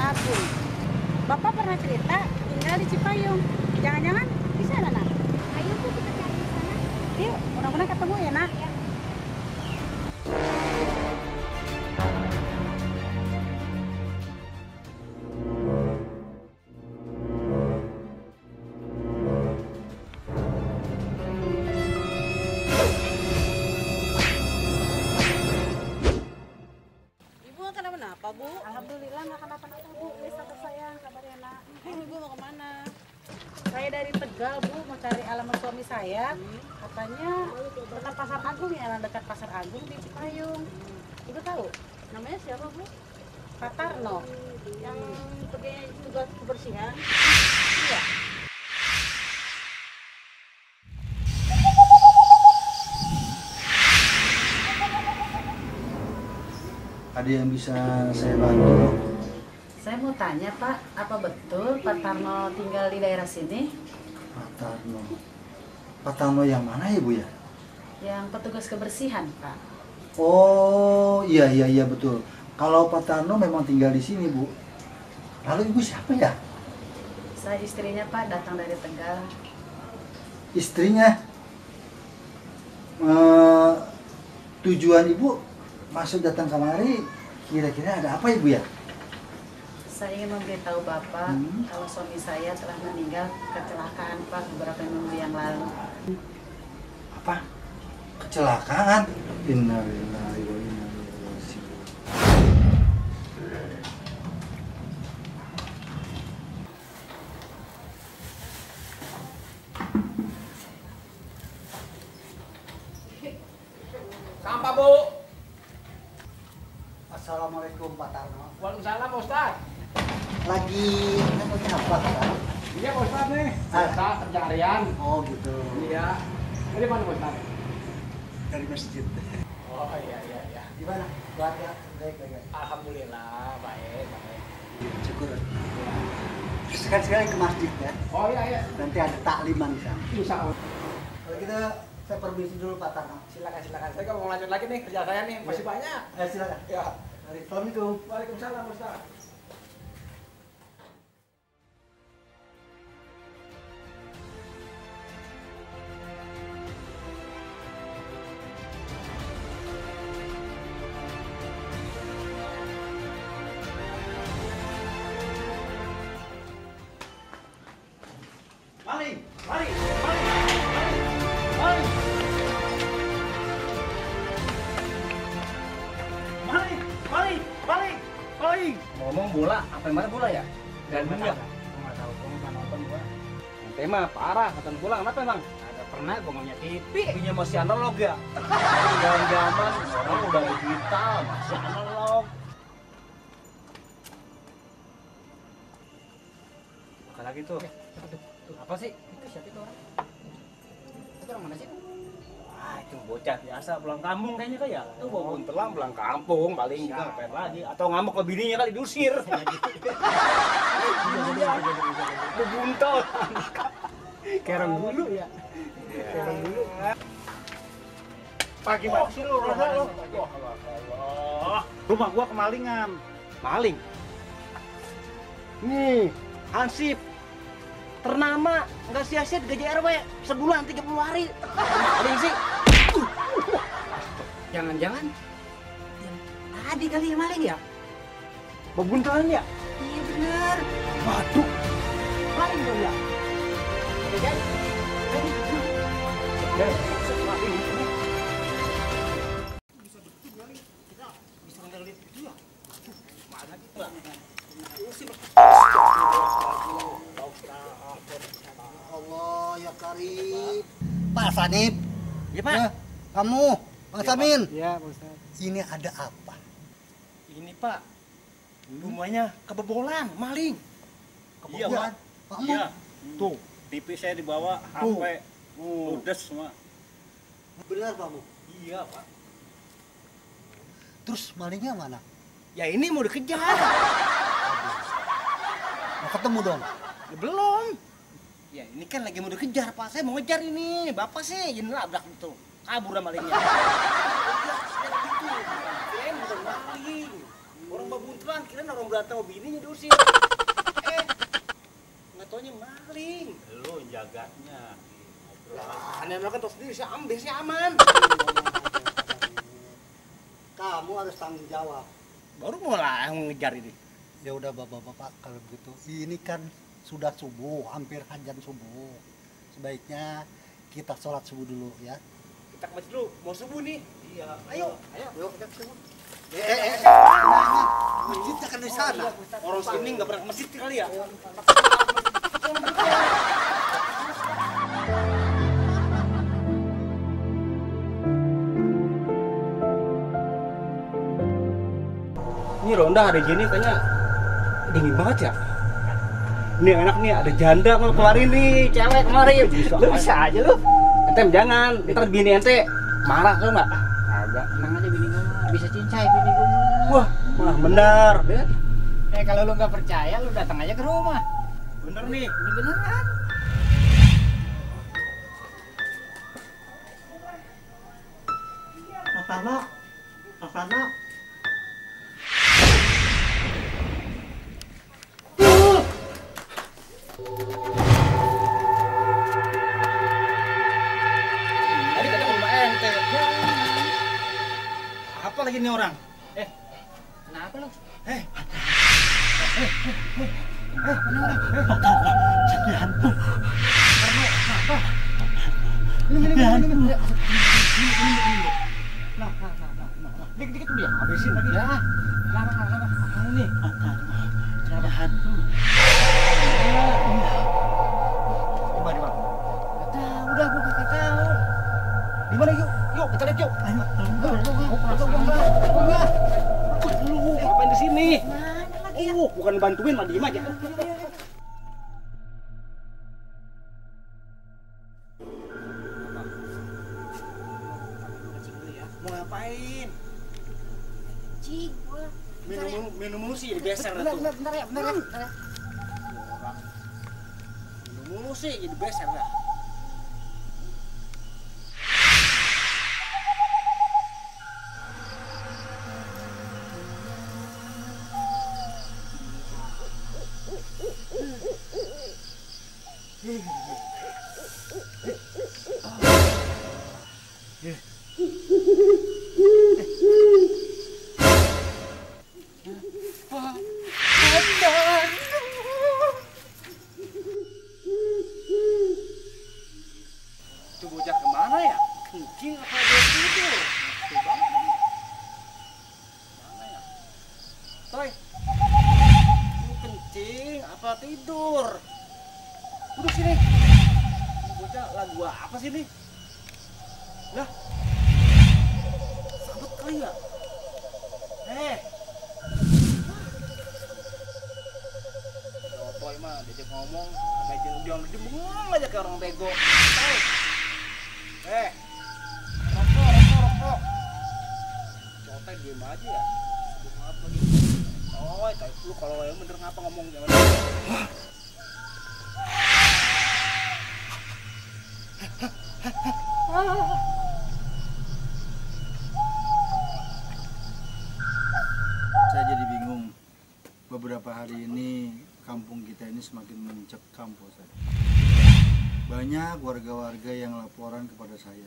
Agung. Bapak pernah cerita tinggal di Cipayung. Jangan-jangan di sana, Nak? Ayo tuh kita cari di sana. Yuk, mudah-mudahan ketemu ya, Nak. Ya. Ibu kenapa-napa, Bu? Alhamdulillah nggak kenapa-napa, Bu. Wis tetap sayang, kabarnya, Nak. Ibu mau kemana? Saya dari Tegal, Bu, mau cari alamat suami saya. Katanya dekat Pasar Agung ya, dekat Pasar Agung di Cipayung. Ibu tahu? Namanya siapa, Bu? Pak Tarno. Yang pergi tugas kebersihan. Iya. Ada yang bisa saya bantu? Saya mau tanya, Pak, apa betul Pak Tarno tinggal di daerah sini? Pak Tarno. Pak Tarno yang mana ya, Bu ya? Yang petugas kebersihan, Pak. Oh, iya betul. Kalau Pak Tarno memang tinggal di sini, Bu. Lalu Ibu siapa ya? Saya istrinya, Pak, datang dari Tegal. Istrinya. Tujuan Ibu masuk datang kemari kira-kira ada apa Ibu ya? Saya ingin memberitahu Bapak kalau suami saya telah meninggal kecelakaan, Pak, beberapa minggu yang lalu. Apa? Kecelakaan? Innalillahi wa inna ilaihi raji'un. Sampah, Bu. Assalamualaikum Pak Tarno. Waalaikumsalam, Pak Ustaz. Lagi namanya apa Pak? Iya, Pak Ustaz nih. Ah. Ustaz pencarian. Oh gitu. Iya. Dari mana, Pak Ustaz? Dari masjid. Oh, iya. Gimana? Keluarga baik. Alhamdulillah, baik. Syukur. Sekali-sekali ke masjid ya. Oh, iya. Nanti ada takliman di sana. Insya Allah. Kalau gitu saya permisi dulu Pak Tarno. Silakan. Saya mau lanjut lagi nih kerja saya nih. Masih banyak. Silakan. Ya. Assalamualaikum. Waalaikumsalam, Pak Ustaz. Maling. Ngomong bola, apa yang mana bola ya? Dan enggak. Nggak tahu, gua nggak nonton gua. Tema parah, nonton bola kenapa emang? Ada pernah gua ngomongnya TV. TV-nya masih analog ya? Zaman orang udah digital, masih analog. Bukan lagi tuh. Apa sih? Itu siapa itu orang? Itu orang mana sih? Ah, itu bocah biasa pulang kampung kayaknya kayak. Itu bawa buntelang pulang kampung, paling juga ngapain lagi? Atau ngamuk ke bininya kali diusir. Itu buntel. Kerang dulu ya. Kerang dulu. Pagi-pagi sih lu, Rumah gua kemalingan. maling. Nih, Hansip ternama nggak sia-sia gaji RW sebulan 30 hari. Maling sih. Jangan-jangan yang tadi kali yang maling ya? Bebuntelan ya? Iya bener. Waduh. Maling dong ya? Jadi. Allah ya Karim. Pak Sanib. Ya Pak. Ya, kamu, Bang Samin. Iya, Pak Ustaz. Ini ada apa? Ini Pak, rumahnya kebobolan, maling. Iya, Pak. Kamu? Iya, tuh TV saya dibawa, HP, ludes semua. Benar kamu. Iya Pak. Terus malingnya mana? Ya ini mau dikejar. Mau ketemu dong. Ya, belum. Ya ini kan lagi mau dikejar Pak, saya mau ngejar ini. Bapak sih jadi labrak gitu. Kabur dah malingnya. Kirain bukan maling. Orang babuntelan, kirain orang berantem sama bininya diusir. Nggak taunya maling. Lu yang jaganya. Aneh kan tau sendiri, si ambil sih aman. Kamu harus tanggung jawab. Baru mulai ngejar ini. Ya udah bapak-bapak kalau begitu. Ini kan sudah subuh, hampir azan subuh. Sebaiknya kita sholat subuh dulu ya. Kita ke masjid dulu, mau subuh nih. Iya. Ayo. Yuk kita ke subuh. Masjidnya kan di sana. Orang sini nggak pernah ke masjid kali ya? Ini ronda hari gini kayaknya dingin banget ya. Ini enak nih, ada janda mau kemarin nih, cewek kemarin. Lu bisa aja lu. Ente jangan, ntar bini ente marah tuh nggak? Agak tenang aja bini gue mah. Bisa cincai bini gue mah. Wah, benar. Kalau lu nggak percaya lu datang aja ke rumah. Bener nih. Ini beneran. Asana. Tadi kata ke rumah ente. Apa lagi nih orang? Kenapa lu? Dikit-dikit udah ya, habisin lagi. Ya. Kenapa? Apa ini? Kenapa hantu? Coba di mana? Gak tahu, udah gua kagak tahu. Di mana yuk? Yuk, kita lihat yuk. Ayo, Lu ngapain di sini? mana lagi ya? Bukan bantuin, mah diem aja. Mau ngapain? Cing, gua. Minum mulu sih, jadi beser dah tuh. Bentar ya. Minum mulu sih, jadi beser dah. Itu bocah kemana ya? Kencing apa dia tidur? Tuh banget ini. Mana ya? Toy, lu kencing apa tidur? Duduk sini. Ini bocah lagu apa sih ini? Lah, sabut kali ya? Toy mah diajak ngomong, dia bengong aja kayak orang bego. Rokok. Cotai diem aja ya. Sibuk ngap lagi. Oh, lu kalau yang bener ngapa ngomong jangan. Saya jadi bingung. Beberapa hari ini kampung kita ini semakin mencekam, Pak Ustadz. Banyak warga-warga yang laporan kepada saya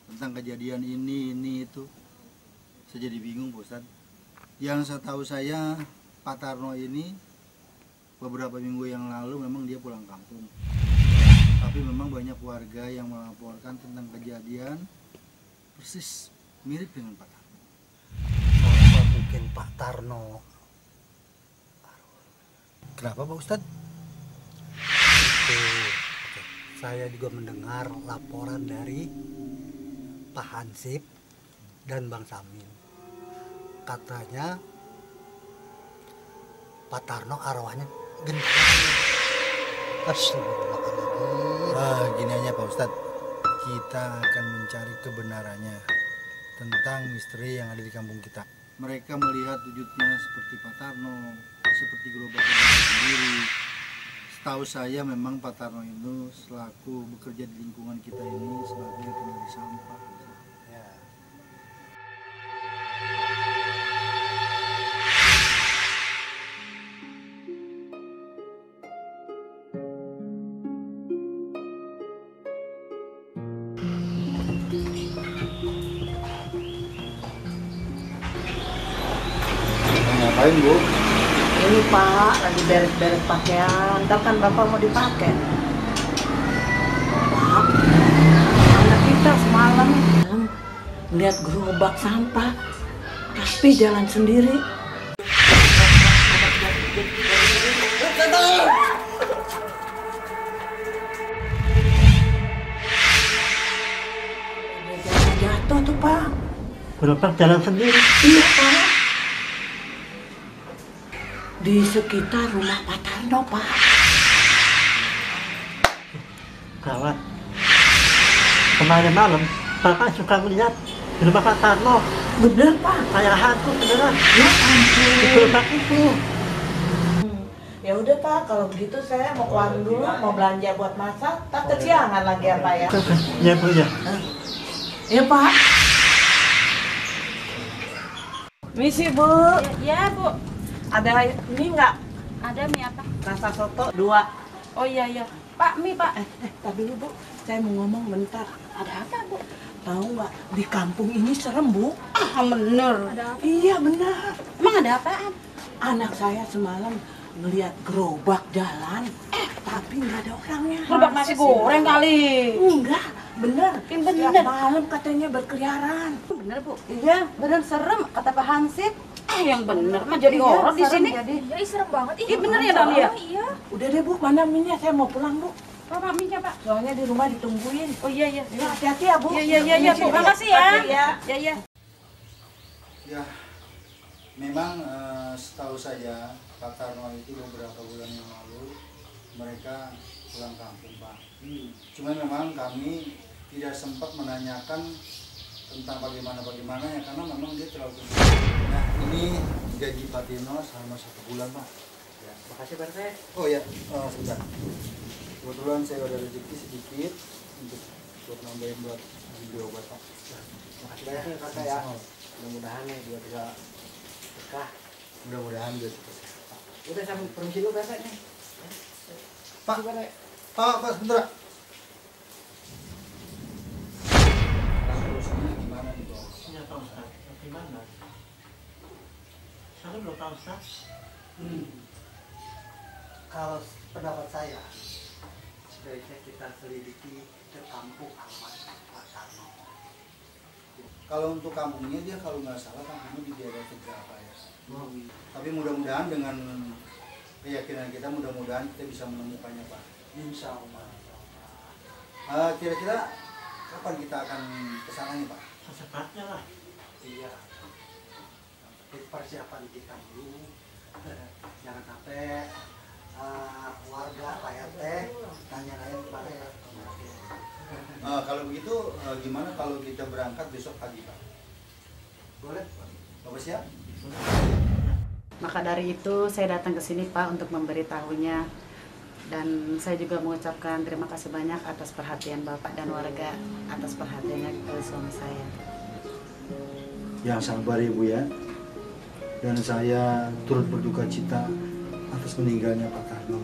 tentang kejadian ini itu. Saya jadi bingung, Pak Ustadz. Yang setahu saya, Pak Tarno ini beberapa minggu yang lalu memang dia pulang kampung. Tapi memang banyak warga yang melaporkan tentang kejadian persis mirip dengan Pak Tarno. Apa mungkin Pak Tarno? Kenapa, Pak Ustadz? Saya juga mendengar laporan dari Pak Hansip dan Bang Samin. Katanya Pak Tarno arwahnya gendut. Wah, gini aja Pak Ustadz. Kita akan mencari kebenarannya tentang misteri yang ada di kampung kita. Mereka melihat wujudnya seperti Pak Tarno, seperti gerobak sendiri. Setahu saya memang Pak Tarno itu selaku bekerja di lingkungan kita ini sebagai penari sampah. Ya. Ngapain Bu? Ini Pak, lagi beres-beres pakaian. Ntar kan Bapak mau dipakai. Pak, anak kita semalam lihat gerobak sampah, tapi jalan sendiri. Jatuh tuh Pak. Gerobak jalan sendiri. Iya Pak. Di sekitar rumah Pak Tarno Pak. Kawan, kemarin malam Bapak suka melihat gerobak Pak Tarno. Bener Pak. Kayak hantu beneran. Ya ampun. Gerobak itu. Ya udah Pak, kalau begitu saya mau ke warung dulu, mau belanja buat masak. Tak kesiangan lagi ya Pak ya. Ya Bu ya. Ya Pak. Misi Bu. Ya Bu, Ada ini nggak? ada mie apa? Rasa soto 2. Oh iya iya, Pak mie Pak. Tapi dulu Bu, saya mau ngomong bentar. Ada apa Bu? Tahu nggak, di kampung ini serem Bu. Ah bener. Iya benar. Emang ada apaan? Anak saya semalam ngelihat gerobak jalan, tapi nggak ada orangnya. Gerobak nasi goreng kali. Enggak, bener. Bener. Setiap malam katanya berkeliaran. Bener Bu. Iya. Bener serem kata Pak Hansip. Yang bener mah jadi Iya, horor di serem sini. jadi. Iya, serem banget. Iya bener ya Dam ya? Iya. Udah deh Bu, mana minyak? Saya mau pulang Bu. Pak mie Pak. Soalnya di rumah ditungguin. Oh iya iya. Ya, hati-hati ya Bu. Iya Bu. Makasih ya. Ya. Ya. Ya, memang setahu saya Pak Tarno itu beberapa bulan yang lalu mereka pulang kampung Pak. Cuma memang kami tidak sempat menanyakan tentang bagaimana ya karena memang dia terlalu sibuk. Nah ini gaji Pak Tino selama 1 bulan Pak. Ya. Makasih Pak RT. Oh ya, sebentar. Kebetulan saya ada rezeki sedikit untuk buat nambahin buat video obat Pak. Makasih banyak nih Pak RT ya. Mudah-mudahan nih dia bisa berkah. Mudah-mudahan gitu. Udah sampai permisi dulu Pak RT nih. Pak, Pak sebentar. Solusinya gimana nih Pak? Ya Pak Ustaz, bagaimana? Saya belum tahu Ustaz. Kalau pendapat saya, sebaiknya kita selidiki ke kampung halaman Pak Tarno. Kalau untuk kampungnya dia kalau nggak salah kampungnya di daerah Tegal Pak ya. Tapi mudah-mudahan dengan keyakinan kita mudah-mudahan kita bisa menemukannya Pak. Insya Allah. Kira-kira kapan kita akan ke sana nih Pak? Secepatnya lah. Iya. Persiapan kita dulu. Jangan sampai warga Pak RT tanya-tanya kepada ya. Kalau begitu gimana kalau kita berangkat besok pagi Pak? Boleh? Bapak siap? Maka dari itu saya datang ke sini Pak untuk memberitahunya, dan saya juga mengucapkan terima kasih banyak atas perhatian Bapak dan warga, atas perhatiannya ke suami saya. Yang sabar Ibu ya. Dan saya turut berduka cita atas meninggalnya Pak Tarno.